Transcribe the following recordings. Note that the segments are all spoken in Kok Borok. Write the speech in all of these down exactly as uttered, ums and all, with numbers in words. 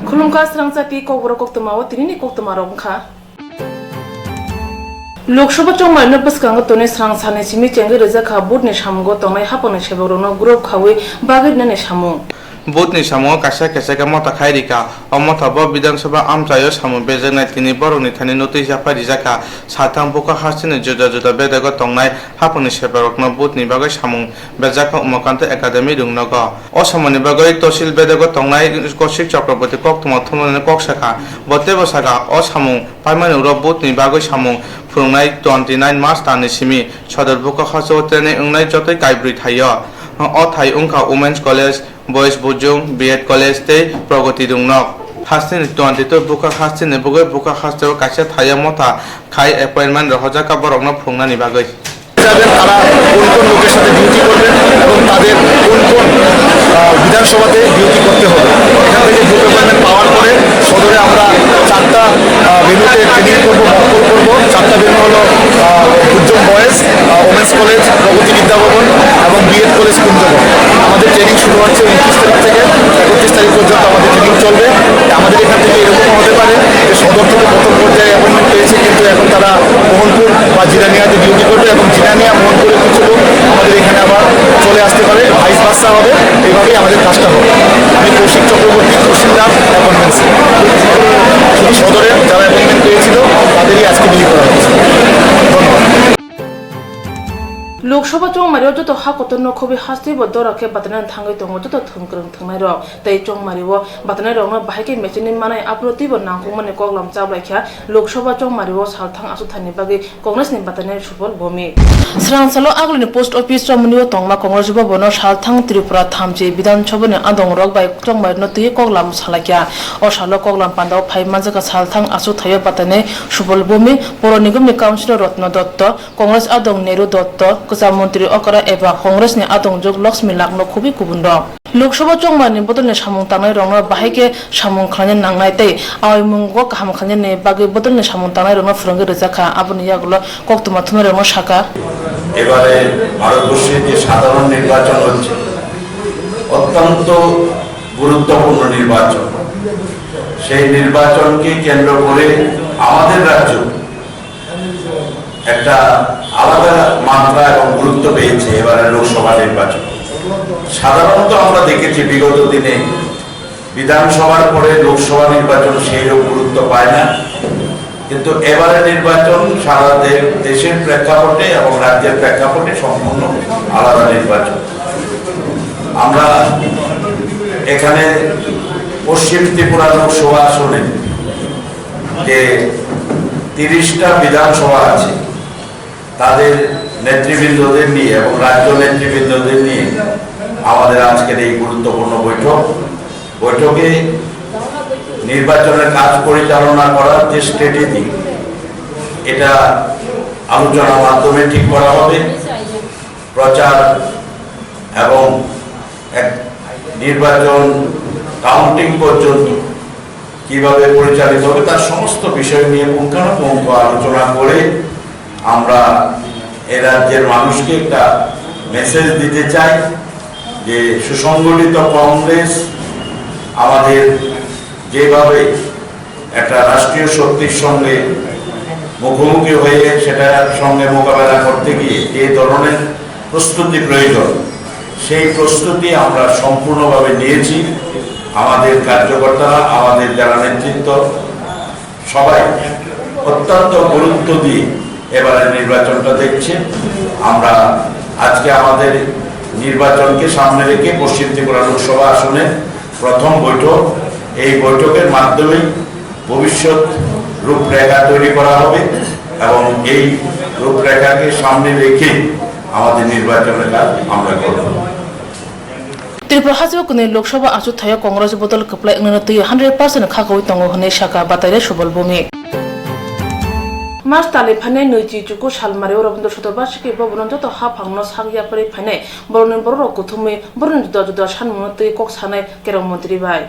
Khulumkha srangchati kokborok koktwmao tinini koktwmarok wngkha. Lok Sabha chongmarino bwskango tonwi srang salni simi chengwi rijak kha vote ni samungo tongnai haphangni sebakrokno group khaui bagwi rinani samung. Vote ni samungo kaisa kaisa khe motha khai rikha. O motha bo Bidhan Sabha amchaio samung bejaknai tini borokni thani notice yaphai rijak kha. Salthang bukha hasteni juda juda bedego tongnai haphangni sebakrokno vote ni bagwi samung berjak kha Umakanta Academy Rungnogo. O samungni bagwi Tosil bedego tongnai Kosik Chakraborty koktwma thumnani kok sakha. Bo teibo sakha, o samung paimani ulo vote ni bagwi samung phwrwngnai twenty nine March talni simi Sodor bukha hasteo training wngnai jotoi kaibrwi thaio. O thai wngkha Women's College, Boys Bujung, B Ed College tei Pragati Rungnok. Hasteni twenty two bukha hasteni bagwi bukha hasteo kaisa thaio motha khai appointment rohorjak kha borokno phwrwngnani bagwi. যাবেন, তারা কোন কোন লোকের সাথে ডিউটি করবেন এবং তাদের কোন কোন, আহ, বিধানসভাতে ডিউটি করতে হবে। এখান থেকে গ্রুপ অ্যাপয়েন্টমেন্ট পাওয়ার পরে সদরে আমরা চারটা, আহ, ভেন্যুতে ট্রেনিং করবো, মকপল করবো। চারটা ভেন্যু হলো, আহ, উজ্জ্বল বয়েজ, আহ, ওমেন্স কলেজ, প্রগতি বিদ্যাভবন এবং বি এড কলেজ কুঞ্জবন। আমাদের ট্রেনিং শুরু হচ্ছে ঊনত্রিশ তারিখ থেকে একত্রিশ তারিখ পর্যন্ত আমাদের ট্রেনিং চলবে। আমাদের এখান থেকে এরকমও হতে পারে যে সদর থেকে প্রথম পর্যায়ে অ্যাপয়েন্টমেন্ট পেয়েছে, কিন্তু এখন তারা মোহনপুর বা জিরানিয়াতে ডিউটি করবে এবং জিরানিয়া মোহনপুরের কিছু লোক আমাদের এখানে আবার চলে আসতে পারে, ভাইস ভার্সা হবে, এইভাবেই আমাদের কাজটা হবে। আমি কৌশিক চক্রবর্তী, তহসিলদার, অ্যাপয়েন্টমেন্টসে। শুধু সদরে যারা অ্যাপয়েন্টমেন্ট পেয়েছিল তাদেরই আজকে বিলি করা হচ্ছে। ধন্যবাদ। Lok Sabha chongmario joto ha kotorno khobwi hasteo dora khe batanani thangwi tongo joto thwngkwrwng thwngnairok. Tei chongmario batanairokno bahai khe mechine manai aphuru teibo nangkukmani koklam chaplaikha Lok Sabha chongmario salthang achukthani bagwi Congress ni batanai Subal Bhowmik. Srangsalo Agulini post office chommunio tongma Congress bhabono salthang Tripura thamchi Bidhan Sabhani adongrok bai chongmarino twi koklam salaikha. O salo koklam pandao phai manjakha salthang achukthaio batanai Subal Bhowmik, Poro Nigamni councillor Ratna Dutta, Congress adong Neru Dutta, kwcham montri okra eba Congress ni adongjwk Lakshmi Lakno khobwi kubunrok. Lok Sabha chongmarni bodolni samung tangnairokno bahai khe samung khlaina nangnai tei aoimungo kaham khlainani bagwi bodolni samung tangnairokno phwrwngwi rwjak kha. Aboni yagulo koktwma thumnairokno sakha. এবারে ভারতবর্ষে যে সাধারণ নির্বাচন হচ্ছে, অত্যন্ত গুরুত্বপূর্ণ নির্বাচন। সেই নির্বাচনকে কেন্দ্র করে আমাদের রাজ্য একটা আলাদা মাত্রা এবং গুরুত্ব পেয়েছে এবারের লোকসভা নির্বাচন। সাধারণত আমরা দেখেছি বিগত দিনে বিধানসভার পরে লোকসভা নির্বাচন সেই রকম গুরুত্ব পায় না, কিন্তু এবারের নির্বাচন সারা দে-, দেশের প্রেক্ষাপটে এবং রাজ্যের প্রেক্ষাপটে সম্পূর্ণ আলাদা নির্বাচন। আমরা এখানে পশ্চিম ত্রিপুরা লোকসভা আসনে যে তিরিশটা বিধানসভা আছে, তাদের নেতৃবৃন্দদের নিয়ে এবং রাজ্য নেতৃবৃন্দদের নিয়ে আমাদের আজকের এই গুরুত্বপূর্ণ বৈঠক। বৈঠকে নির্বাচনের কাজ পরিচালনা করার যে স্ট্র্যাটেজি, এটা আলোচনার মাধ্যমে ঠিক করা হবে। প্রচার এবং এক নির্বাচন কাউন্টিং পর্যন্ত কিভাবে পরিচালিত হবে, তার সমস্ত বিষয় নিয়ে পুঙ্খানুপুঙ্খ আলোচনা করে আমরা এ রাজ্যের মানুষকে একটা মেসেজ দিতে চাই যে সুসংগঠিত কংগ্রেস আমাদের যেভাবে একটা রাষ্ট্রীয় শক্তির সঙ্গে মুখোমুখি হয়ে সেটার সঙ্গে মোকাবেলা করতে গিয়ে যে ধরনের প্রস্তুতি প্রয়োজন, সেই প্রস্তুতি আমরা সম্পূর্ণভাবে নিয়েছি। আমাদের কার্যকর্তারা, আমাদের যারা নেতৃত্ব, সবাই অত্যন্ত গুরুত্ব দিয়ে এবারের নির্বাচনটা দেখছে। আমরা আজকে আমাদের নির্বাচনকে সামনে রেখে পশ্চিম ত্রিপুরা লোকসভা আসনে প্রথম বৈঠক। এই বৈঠকের মাধ্যমেই ভবিষ্যৎ রূপরেখা তৈরি করা হবে এবং এই রূপরেখাকে সামনে রেখে আমাদের নির্বাচনের কাজ আমরা করব। Tripura hasteo kwnwi Lok Sabha achuk thaio Congress bodol kwplai wngnani twi hundred percent khakaui tongo hwnwi sakha Bataire Subal Bhowmik. March talni phainai nwichi chuku salmario Rabindra Chaturvasiki bhabono joto haphangno sak yapharwi phainai borokni bororok kuthumwi borokni juda juda sanmungno twi kok sanai Kerong montri bai.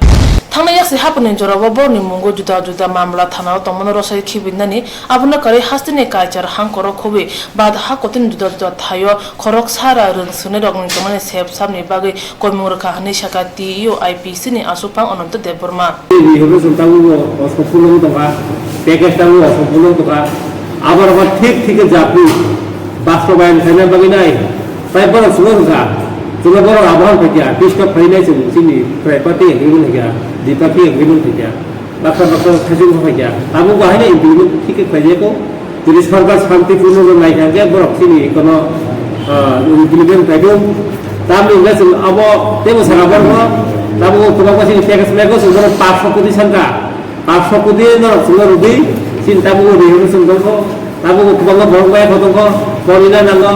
Thangna yaksi hapni jorao borokni mungo juda juda mamla thanao tongmano rosai khibinani, abono kwrwi hasteni kaichar hangkoro khobwi bad ha kotini juda juda thaio khorok sara rwng swrwngnairokni tongmani sep sapni bagwi koimung rwkha hwnwi sakha T U I P C ni aswkphang Ananto Debbarma. Rehabilitation tabuk bo osompurno wng tongkha, package tabuk bo osompurno wng tongkha. Abar abar thik thik khe japri bastobayan khaina bagwi nai. Tai borok chwng wngkha, chwng borok abohan phaikha, pistop phainai chwng chini prai party agreement phaikha, dipati agreement phaikha, baksa baksa khajung phaikha. Tabuk bo haino implement thik khe khlaijak kho. Jodi sorkar shanti purno no nai kha khe borok chini kono, ah, implement khlai kho. Tamni hwnba chwng abo teibo saka borok no tabuk kwbangma chini package mego chwng borok paanch koti sankha. Paanch koti norok chwng rwdi, chini tabuk rehabilitation tongkho, tabuk kwbangma borok maya kho tongkho, porina nango,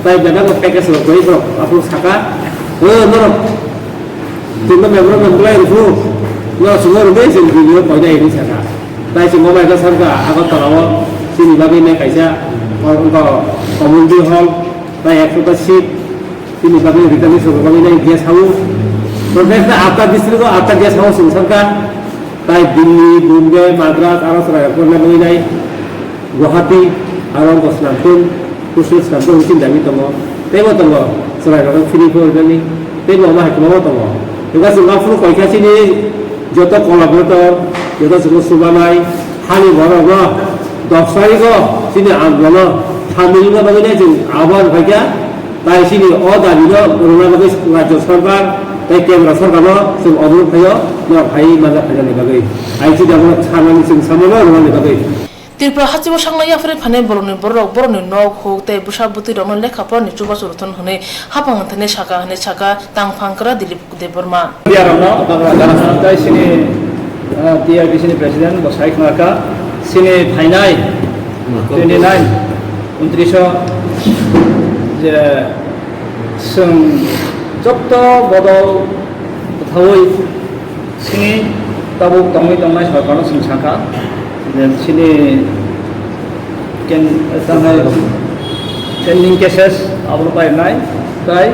tai bebak package rok twi borok aphuru saka, o norok chwngno memorandum belai rwphuru, norok chwng rwdi, chwng video koinai hinwi saka. Tai chwng mobile khe sakha Agartala o chini bagwi nai kaisa, o, wngkha community hall, tai ekshota seat, chini bagwi return ni bagwi nai guest house. Protect atta district o atta guest house chwng sakha. Tai Delhi, Bombay, Madras, aro chwrairok porna bagwi nai Guwahati, aro bo swnamtwng, kusuk swnamtwng hwnwi chini dabi tongo. Teibo tongo chwrairokno free porinani, teibo omo hai kwbangma tongo. Hwnkhe chwng aphuru koikha chini joto collaborator, joto chwngno chubanai, hani borokno dos tarigo chini andolon thamilna bagwi nai chwng ahban khaikha. Tai chini o dabino rwna bagwi Rajya Sarkar tei Kendra Sarkarno chwng onurodh khaio, norok phaiwi manjak khainani bagwi. Ai chini abono sanani chwng samano rwnani bagwi. Tripura hasteo sakno yapharwi phainai bolongni bororok borokni nok, huk tei bwsa bwtwirokno lekha porani chubachu rwthun hwnwi haphang thani sakha hwnwi sakha tangphang kwra Dilip Debbarma. Media rokno, tei chini, ah, T I P C ni president bo sai khna kha, chini phainai twenty nine, untris o je chwng jotto bodol kwthaui chini tabuk tongwi tongnai sorkarno chwng sakha je chini ken-, tamo pending cases abono painai, tai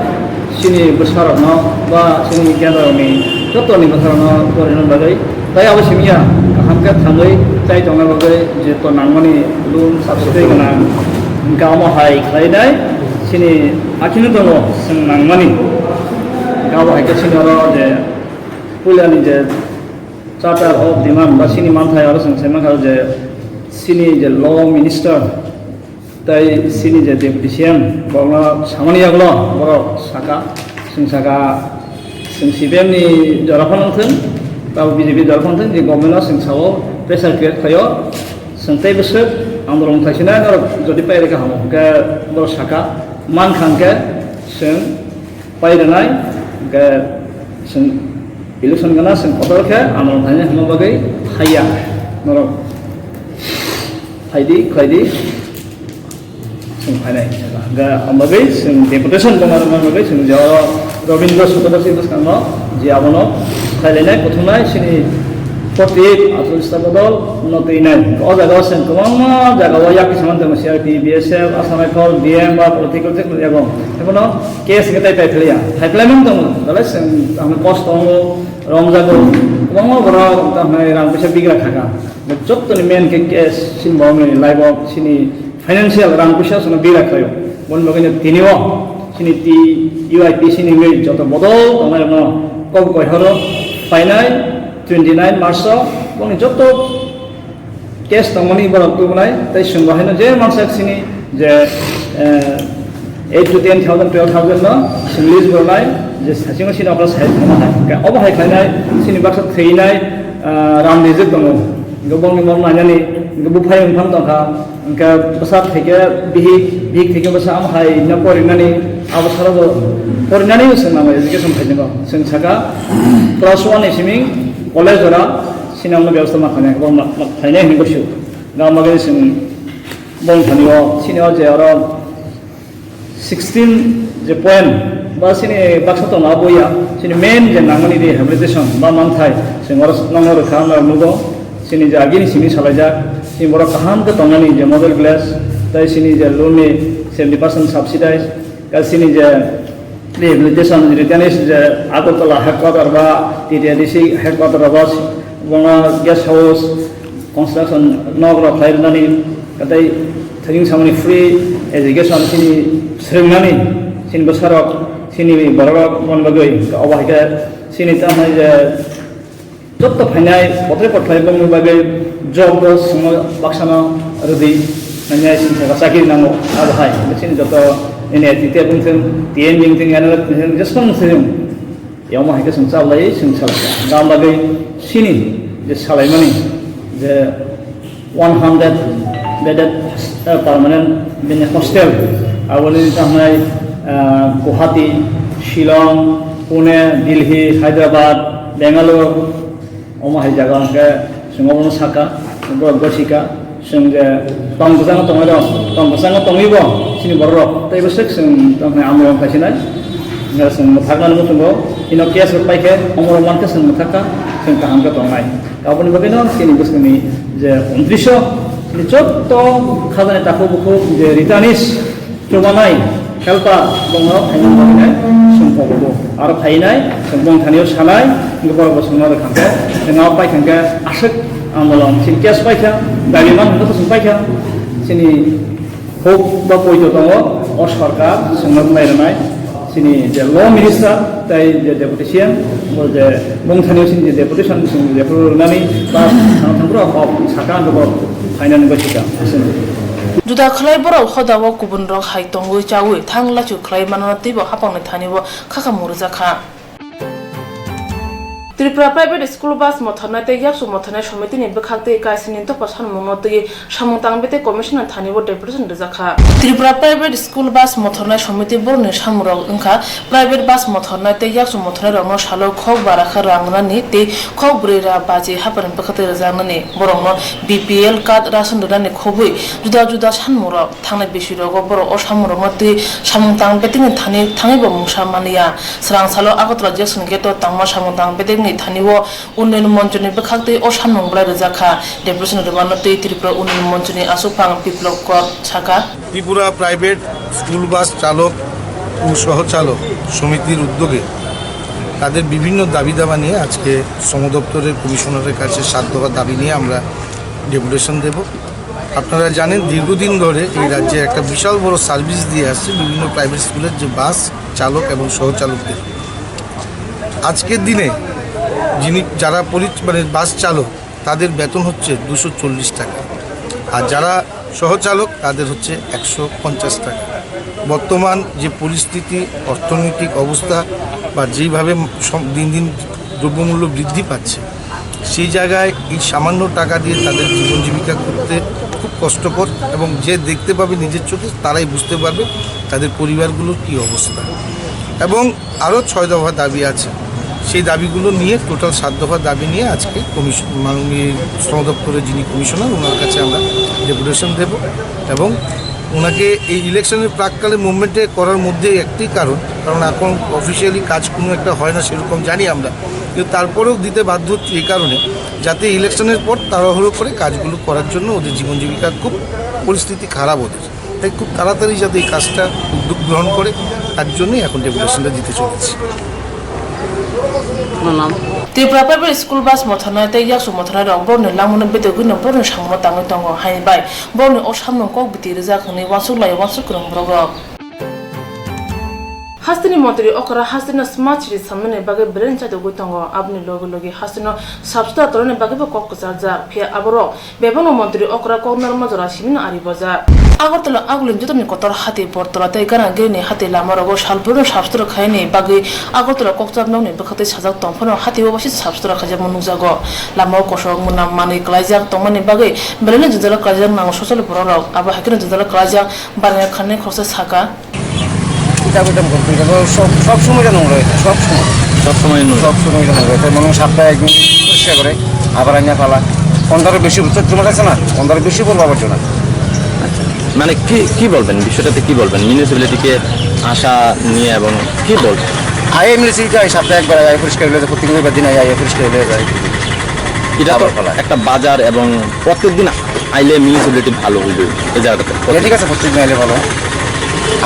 chini bwsarokno ba chini kendroni jotoni bwsarokno porinani bagwi, tai abo simi ya kaham khe thangwi chai tongna bagwi je to nangmani loan subsidy gwnang, hwnkhe omo hai khlainai chini akhino tongo chwng nangmani, hwnkhe abo hai khe chini oro je puilani je charter of demand ba chini manthai oro chwng sai mankha je chini je law minister tei chini je deputy C M borokno samani yagulo borok saka, chwng saka, chwng C P M ni jora phano wngthwng, tabo B J P jora phano wngthwng, je government o chwng sao pressure create khlaio, chwng tei bwswk andolon khlaisinai norok jodi pai rwkha hamo hwnkhe borok saka mankha hwnkhe chwng pai rwnai, hwnkhe chwng election gana chwng kotor khe andolon khlainai hwnma bagwi phaiya norok. Phaidi, khlaidi, chwng phainai. Hwnkhe ang bagwi chwng deputation tongma rwma bagwi chwng je oro Rabindra Sotobasi bwskango je abono khailainai, kuthumnai chini forty eight athroista bodol no twinai. O jaga o chwng kwbangma jaga o yakti saman tongo, C R P, B S F, Assam Rifle, D M ba political je kwrwi yago. Ebono case khe tai paiphlaiya. Paiphlaimani tongo. Dalai chwng ang post tongo, romjago. Kwbangma borok tamo rang puisa bigra khaka. Jottoni main khe case chini borokni life o chini financial rang puisa sono bigra khlaio. Boni bagwino tini o chini T U I P C ni wngwi joto bodol tongnairokno kok goihoro phainai twenty nine March o boni joto case tongmani borok tubunai tei chwng bo haino je mansak chini je, eh, eight to ten thousand, twelve thousand no chwng list bornai je sachingo chini okra side thangma hai. Hwnkhe obo hai khlainai chini baksa thwinai, ah, ram rijwk tongo. Hwnkhe bongni mok nainani, hwnkhe buphai wngphang tongkha, hwnkhe bwsa thaikhe bihik, bihik thaikhe bwsa, amo hai no porinani, abo sara bo porinani chwng nango education phainai bo. Chwng saka class one ni simi college jora chini amo bebostha ma khainai, bo ma, ma khainai hinwi sio. Gama gani chwng bong thani o, chini o je oro sixteen je point ba chini baksa tongo abo ya, chini main je nangmani rehabilitation ba manthai, chwng oro nokno rwkha, ang nugo, chini je agini simi salaijak, chini borok kaham khe tongnani je model village, tei chini je loan ni seventy percent subsidize, tei chini je Rehabilitation, returnees je Agartala headquarter ba T T A D C headquarter ba bono guest house construction nok rok khlai rwnani tei thajing samani free education chini swrwngnani chini bwsarok chini bororok mon bagwi obo hai khe chini tamo je Joto phainai kothai kothai bongni bagwi job bo swngo baksano rwdi, phainai sini saka chakri nango, abo hai chini joto N I T te bung thung, T N bung thung, N R F bung thung, jesong thung. Yamo hai khe chwng chablai, chwng salai. Gam bagwi sini je salaimani je one hundred bedded, eh, permanent bini hostel, aboni tamo hai, eh, Guwahati, Shillong, Pune, Delhi, Hyderabad, Bangalore, omo hai jaga hwnkhe chwng obono saka, borok gosika, chwng je tong bwskango tongwi rok, tong bwskango tongwi bo chini borok rok, tei bwswk chwng tong hai amrok kaisinai, hwnkhe chwng mwthaknani muchungo, ino case rok paikhe, omo rok mankhe chwng mwthakka, chwng kaham khe tongnai. Aboni bagwino chini bwskangni je untris o chini jotto khajani takhuk bukhuk je returnees chubanai helper bongno phainai bagwinai chwng kobogo. Aro phainai chwng bong thanio sanai, hwnkhe borok bo chwngno rwkha khe, chwng abo paikha khe aswk andolon chini case paikha, dabi man hwnkhe chwng paikha chini Huk ba poito tongo, o sorkar chwngno nai rwnai, chini je law minister tei je deputy C M, bo je bongthani chini je deputation chini je rwnani ba thang thang bro kok saka ang bo phainani gosika. Juda khlai borok hoda o kubun rok hai tongwi chawi thang lachu khlai mano teibo hapangni thani bo khakha murujak kha. Tripura Private School Bus Mothornai tei Yaksu Mothornai Somitini bwkhak tei kaisini dopha sanmungno twiwi samung tangwi tei Commissioner thani o deputation rijak kha. Tripura Private School Bus Mothornai Somiti borokni sammungrok wngkha, private bus mothornai tei yaksu mothornairokno salo khok bara kha rang rwnani tei khok brwi ra baji haphani bwkhak tei rwjaknani, borokno B P L card ration rwnani khobwi juda juda sanmungrok. Thangnai bisi rogo borok o samung rokno twi samung tang betekni thani thangwi bo mungsa manliya. Swrang salo Agartala Jackson Gate o tangma samung tang betekni thani o Unnayan Monchoni bwkhak twi o samung belai rijak kha. Deputation rwmano twi Tripura Unnayan Monchoni aswkphang Biplab Kor saka. Tripura private school bus চালক ও সহচালক সমিতির উদ্যোগে তাদের বিভিন্ন দাবি দাবা নিয়ে আজকে শ্রম দপ্তরের কমিশনারের কাছে সাত দফা দাবি নিয়ে আমরা ডেপুটেশন দেব। আপনারা জানেন, দীর্ঘদিন ধরে এই রাজ্যে একটা বিশাল বড় সার্ভিস দিয়ে আসছে বিভিন্ন প্রাইভেট স্কুলের যে বাস চালক এবং সহচালকদের। আজকের দিনে যিনি, যারা পরি-, মানে বাস চালক, তাদের বেতন হচ্ছে দুশো চল্লিশ টাকা, আর যারা সহচালক, তাদের হচ্ছে একশো পঞ্চাশ টাকা। বর্তমান যে পরিস্থিতি, অর্থনৈতিক অবস্থা বা যেইভাবে সম-, দিন দিন দ্রব্যমূল্য বৃদ্ধি পাচ্ছে, সেই জায়গায় এই সামান্য টাকা দিয়ে তাদের জীবন জীবিকা করতে খুব কষ্টকর, এবং যে দেখতে পাবে নিজের চোখে, তারাই বুঝতে পারবে তাদের পরিবারগুলোর কী অবস্থা। এবং আরও ছয় দফা দাবি আছে, সেই দাবিগুলো নিয়ে, টোটাল সাত দফা দাবি নিয়ে আজকে কমিশন, মাননীয় শ্রম দপ্তরের যিনি কমিশনার, ওনার কাছে আমরা ডেপুটেশন দেব। এবং ওনাকে এই ইলেকশনের প্রাককালে মুভমেন্টে করার মধ্যে একটি কারণ, কারণ এখন অফিসিয়ালি কাজ কোনো একটা হয় না সেরকম জানি আমরা, কিন্তু তারপরেও দিতে বাধ্য হচ্ছি এই কারণে, যাতে ইলেকশনের পর তাড়াহুড়ো করে কাজগুলো করার জন্য ওদের জীবন জীবিকার খুব পরিস্থিতি খারাপ ওদের। তাই খুব তাড়াতাড়ি যাতে এই কাজটা উদ্যোগ গ্রহণ করে, তার জন্যই এখন ডেপুটেশনটা দিতে চলেছি। আপনার নাম? Tripura Private School Bus Mothornai tei Yaksu Mothornai rok borokni langmano bedegwino borokni samungno tangwi tongo, haini bai borokni o samung kok biti rijak hwnwi uansuk lai uansuk kwrwng borok rok. Hasteni montri okra hasteni smart city samnani bagwi belai chadogwi tongo, aboni loge loge hasteno sap sutra tornani bagwibo kok kwcharjak, phiya aborok bebakno montri okra kok narwkma jora simino ari bojak. Agartala Agulen jotoni kotor hati Bortola tei Ganagiri ni hati lama rogo salbrumno sap sutra khainani bagwi Agartala kokchap nokni bwkhaktwi sajak tong phano hati o waisa sap sutra khaijakma nukjago. Lama o kosok mwnam manwi kwlaijak tongmani bagwi belaino jwngjalo kwlaijak nango sosoli borok rok, abo hai kheno jwngjalo kwlaijak Barani khanai khoroksa saka. এটা বুঝতাম করতে গেলে সব, সব সময় যেন নোংরা হয়েছে, সব সময়। সব সময় নোংরা? সব সময় যেন নোংরা হয়েছে, এবং সপ্তাহে একদিন পরিষ্কার করে, আবার আনিয়া ফালা। পনেরো বেশি, চৈত্র মাস আছে না, পনেরো বেশি পড়বো আবর্জনা। আচ্ছা, মানে কি, কি বলবেন বিষয়টাতে, কি বলবেন? মিউনিসিপ্যালিটিকে আশা নিয়ে এবং কি বলবেন? আইএমএলসি তো এই সপ্তাহে একবার আয় পরিষ্কার হয়ে যায়, প্রত্যেক রবিবার দিন আয়, আয় পরিষ্কার হয়ে যায়। এটা তো আবার ফালা। একটা বাজার এবং প্রত্যেকদিন আইলে মিউনিসিপ্যালিটি ভালো হইবে এই জায়গাটাতে। এ ঠিক আছে, প্রত্যেকদিন আইলে ভালো।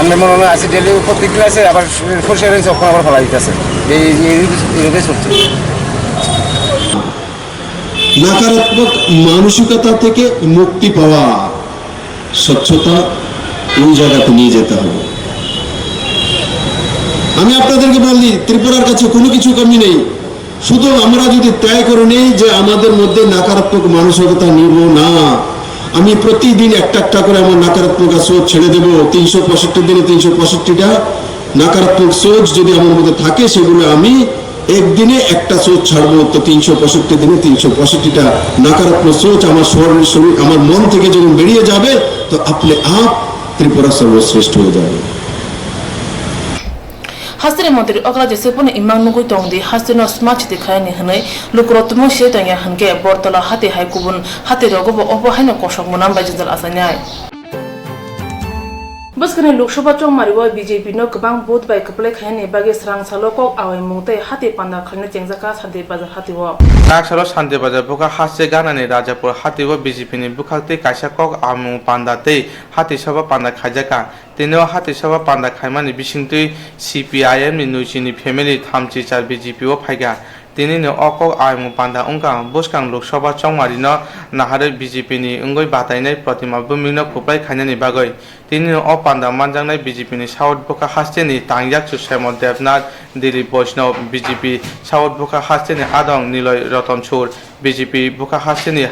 আমরা মনে হয় আছে ডেলি প্রত্যেক ক্লাসে আবার পরিষ্কার হয়েছে, ওখানে আবার ফেলা দিতেছে। এই, এই, এইভাবে চলছে। নাকারাত্মক মানসিকতা থেকে মুক্তি পাওয়া, স্বচ্ছতা ওই জায়গাতে নিয়ে যেতে হবে। আমি আপনাদেরকে বলি, ত্রিপুরার কাছে কোনো কিছু কমি নেই। শুধু আমরা যদি তয় করে নেই যে আমাদের মধ্যে নাকারাত্মক মানসিকতা নিব না, আমি প্রতিদিন একটা একটা করে আমার নাকারাত্মক সোচ ছেড়ে দেব। তিনশো পঁয়ষট্টি দিনে তিনশো পঁয়ষট্টিটা নাকারাত্মক সোচ যদি আমার মধ্যে থাকে, সেগুলো আমি একদিনে একটা সোচ ছাড়বো, তো তিনশো পঁয়ষট্টি দিনে তিনশো পঁয়ষট্টিটা নাকারাত্মক সোচ আমার শরীর, শরীর, আমার মন থেকে যখন বেরিয়ে যাবে, তো আপনি আপ ত্রিপুরা সর্বশ্রেষ্ঠ হয়ে যাবে। Hasteni montri okra jeseponi imang nugwi tongdi, hasteno smart city khaini hwnwi lukurok tumung se tongya hwnkhe, Bortola hati hai kubun hati rogobo obo haino kosok mwnam bai jwngjal achainai. Bwskangni Lok Sabha chongmario B J P no kwbang vote bai kwplai khainani bagwi swrang salo kok awaimung tei hati panda khlaina chengjakha Santir Bazar hatio. Taksalo Santir Bazar bwkha haste ganani Rajapur hatio B J P ni bwkhak tei kaisa kok awaimung panda tei hati sabha panda khaijakha. Tini o hati sabha panda khaimani bisingtwi C P I M ni nui chini family thamchi char B J P o phaikha. Tinini o kok aimung panda wngkha bwskang Lok Sabha chongmarino naharwi B J P ni wngwi batainai Protima Bhumik no kwplai khainani bagwi. Tinini o panda manjaknai B J P ni South bwkha hasteni tang yakchu Semon Debnath, Dilip Vaishnaw, B J P South bwkha hasteni adong Niloy Ratan Sur, B J P bwkha hasteni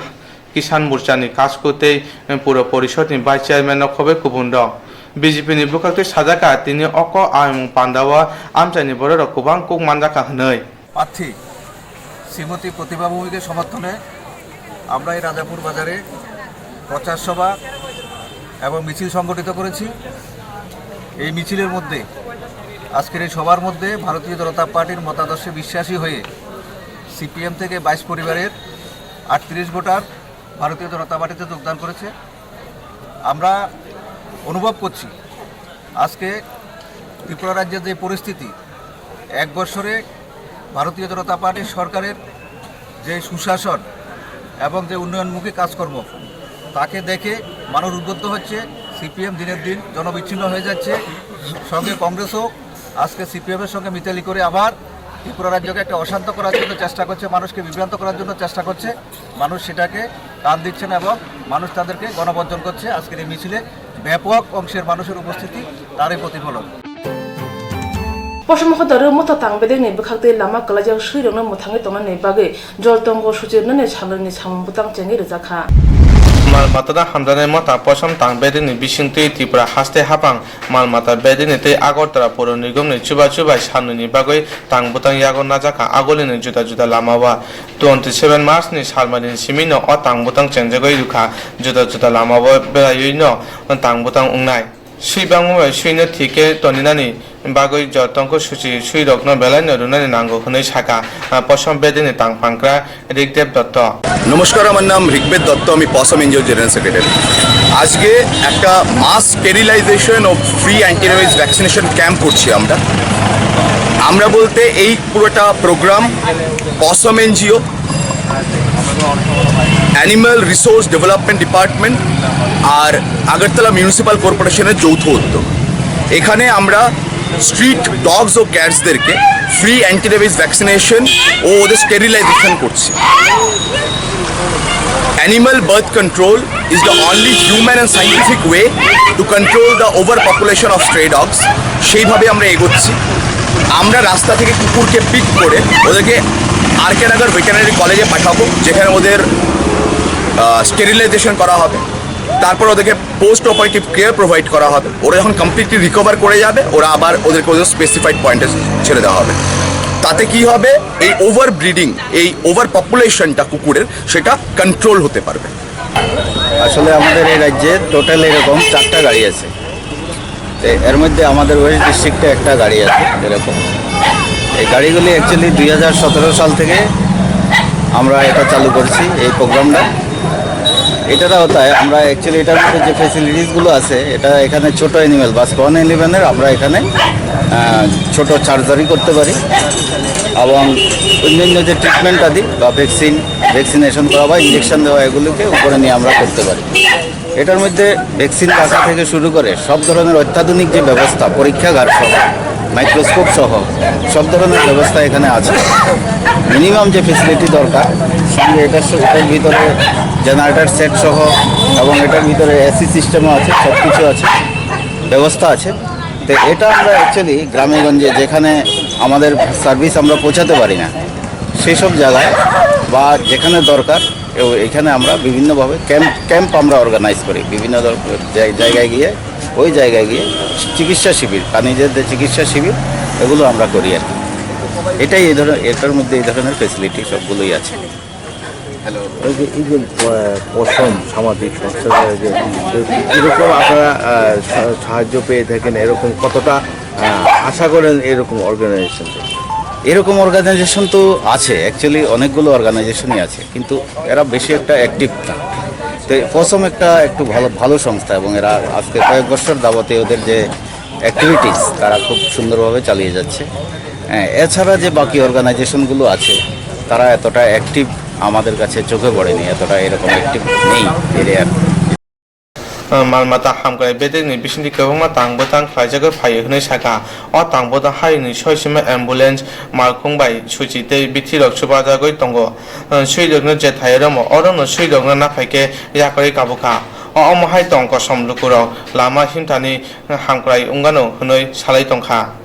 Kisan Morcha ni Kasku tei Puro Porishod ni Vice Chairman no khobai kubun rok. B J P ni bwkhaktwi sajak kha, tini o kok aimung panda o amchaini borok rok kwbang kuk manjak kha hwnwi. প্রার্থী শ্রীমতী প্রতিভা ভৌমিকের সমর্থনে আমরা এই রাজাপুর বাজারে প্রচার সভা এবং মিছিল সংগঠিত করেছি। এই মিছিলের মধ্যে, আজকের এই সভার মধ্যে ভারতীয় জনতা পার্টির মতাদর্শে বিশ্বাসী হয়ে সিপিএম থেকে বাইশ পরিবারের আটত্রিশ ভোটার ভারতীয় জনতা পার্টিতে যোগদান করেছে। আমরা অনুভব করছি আজকে ত্রিপুরা রাজ্যের যে পরিস্থিতি, এক বছরে ভারতীয় জনতা পার্টির সরকারের যে সুশাসন এবং যে উন্নয়নমুখী কাজকর্ম, তাকে দেখে মানুষ উদ্বুদ্ধ হচ্ছে। সিপিএম দিনের দিন জনবিচ্ছিন্ন হয়ে যাচ্ছে। সঙ্গে কংগ্রেসও আজকে সিপিএমের সঙ্গে মিতালি করে আবার ত্রিপুরা রাজ্যকে একটা অশান্ত করার জন্য চেষ্টা করছে, মানুষকে বিভ্রান্ত করার জন্য চেষ্টা করছে। মানুষ সেটাকে কান দিচ্ছেন এবং মানুষ তাদেরকে গণবর্জন করছে। আজকের এই মিছিলে ব্যাপক অংশের মানুষের উপস্থিতি তারই প্রতিফলন। Posom hodaru motha tang bedekni bwkhaktwi lama kwlaijak swirokno mwthangwi tongnani bagwi jol tongo suchirnani salnwini samung bwtang chengwi rwjakha. Mal matano hamjaknai motha posom tang bedekni bisingtwi Tripura haste haphang mal mata bedekni tei Agartala Puro Nigomni chubachu bai salnwini bagwi tang bwtang yago najakha agulini juda juda lamao. Twenty seven March ni salmarini simino o tang bwtang chengjagwi rwkha, juda juda lamao beraiwino tang bwtang wngnai. Swi bangma bai swino thik khe toninani bagwi jotongkho suchi swirokno belaino rwnani nango hwnwi sakha, ah, posom bedekni tang pankra Rigdeb Dotto. নমস্কার, আমার নাম ঋগ্বেদ দত্ত, আমি পসম NGO general secretary. আজকে একটা মাস sterilisation ও free antirabies vaccination camp করছি আমরা। আমরা বলতে এই পুরোটা প্রোগ্রাম পসম NGO, animal resource development department আর আগরতলা মিউনিসিপ্যাল কর্পোরেশনের যৌথ উদ্যোগ। এখানে আমরা স্ট্রিট ডগস ও ক্যাটসদেরকে ফ্রি অ্যান্টিরেবিস ভ্যাকসিনেশন ও ওদের স্টেরিলাইজেশন করছি। Animal birth control is the only human and scientific way to control the overpopulation of stray dogs. সেইভাবে আমরা এগোচ্ছি। আমরা রাস্তা থেকে কুকুরকে পিক করে ওদেরকে আর কে নগর ভেটেরিনারি কলেজে পাঠাবো, যেখানে ওদের স্টেরিলাইজেশন করা হবে। তারপর ওদেরকে পোস্ট অপারেটিভ কেয়ার প্রোভাইড করা হবে। ওরা যখন কমপ্লিটলি রিকভার করে যাবে, ওরা আবার ওদেরকে ওদের স্পেসিফাইড পয়েন্টে ছেড়ে দেওয়া হবে। তাতে কি হবে? এই ওভার ব্রিডিং, এই ওভার পপুলেশনটা কুকুরের, সেটা কন্ট্রোল হতে পারবে। আসলে আমাদের এই রাজ্যে টোটাল এরকম চারটা গাড়ি আছে। তো এর মধ্যে আমাদের ওয়েস্ট ডিস্ট্রিক্টে একটা গাড়ি আছে এরকম। এই গাড়িগুলি অ্যাকচুয়ালি দুই হাজার সতেরো সাল থেকে আমরা এটা চালু করছি, এই প্রোগ্রামটা। এটা হতে হয়, আমরা অ্যাকচুয়ালি এটার মধ্যে যে ফ্যাসিলিটিসগুলো আছে, এটা এখানে ছোট অ্যানিমেল বা স্পন অ্যানিমেলের আমরা এখানে আহ, ছোট সার্জারি করতে পারি এবং অন্যান্য যে ট্রিটমেন্ট আদি বা ভ্যাকসিন, ভ্যাকসিনেশন করা বা ইঞ্জেকশন দেওয়া, এগুলোকে উপরে নিয়ে আমরা করতে পারি। এটার মধ্যে ভ্যাকসিন রাখা থেকে শুরু করে সব ধরনের অত্যাধুনিক যে ব্যবস্থা, পরীক্ষাগার সহ, মাইক্রোস্কোপ সহ সব ধরনের ব্যবস্থা এখানে আছে। মিনিমাম যে ফেসিলিটি দরকার, সঙ্গে এটার স-, এটার ভিতরে জেনারেটর সেট সহ এবং এটার ভিতরে এসি সিস্টেমও আছে, সব কিছু আছে, ব্যবস্থা আছে। তো এটা আমরা অ্যাকচুয়ালি গ্রামে গঞ্জে যেখানে আমাদের সার্ভিস আমরা পৌঁছাতে পারি না, সেই সব জায়গায় বা যেখানে দরকার, এ-, এখানে আমরা বিভিন্নভাবে ক্যাম্প, ক্যাম্প আমরা অর্গানাইজ করি বিভিন্ন ধর-, জায়-, জায়গায় গিয়ে, ওই জায়গায় গিয়ে চিকিৎসা শিবির, প্রাণীদের যে চিকিৎসা শিবির, এগুলো আমরা করি আর কি। এটাই এই ধরনের, এটার মধ্যে এই ধরনের ফেসিলিটি সবগুলোই আছে। হ্যালো। এই যে, এই যে, আহ, পশম সামাজিক সংস্থা, যে, এরকম আপনারা, আহ, সা-, সাহায্য পেয়ে থাকেন, এরকম কতটা, আহ, আশা করেন এরকম অর্গানাইজেশন থেকে? এরকম অর্গানাইজেশন তো আছে, অ্যাকচুয়ালি অনেকগুলো অর্গানাইজেশনই আছে, কিন্তু এরা বেশি একটা অ্যাক্টিভ না। তো পশম একটা একটু ভালো, ভালো সংস্থা এবং এরা আজকে কয়েক বছর যাবতে ওদের যে অ্যাক্টিভিটিস তারা খুব সুন্দরভাবে চালিয়ে যাচ্ছে। হ্যাঁ, এছাড়া যে বাকি অর্গানাইজেশনগুলো আছে, তারা এতটা অ্যাক্টিভ আমাদের কাছে চোখে পড়েনি, এতটা এরকম অ্যাক্টিভ নেই এরিয়ার। Malmata hamkrai bedekni bisingtwi kwbangma tang bwtang khlaijagwi phaio hwnwi sakha. O tang bwtang hayungni soisima ambulance malkhung bai suchi tei bithirok chubajagwi tongo. Swirokno je thai romo, orokno swirokno naphai khe yakarwi kabukha. O omo hai tong kosom lukurok lama himthani hamkrai wngano hwnwi salai tongkha.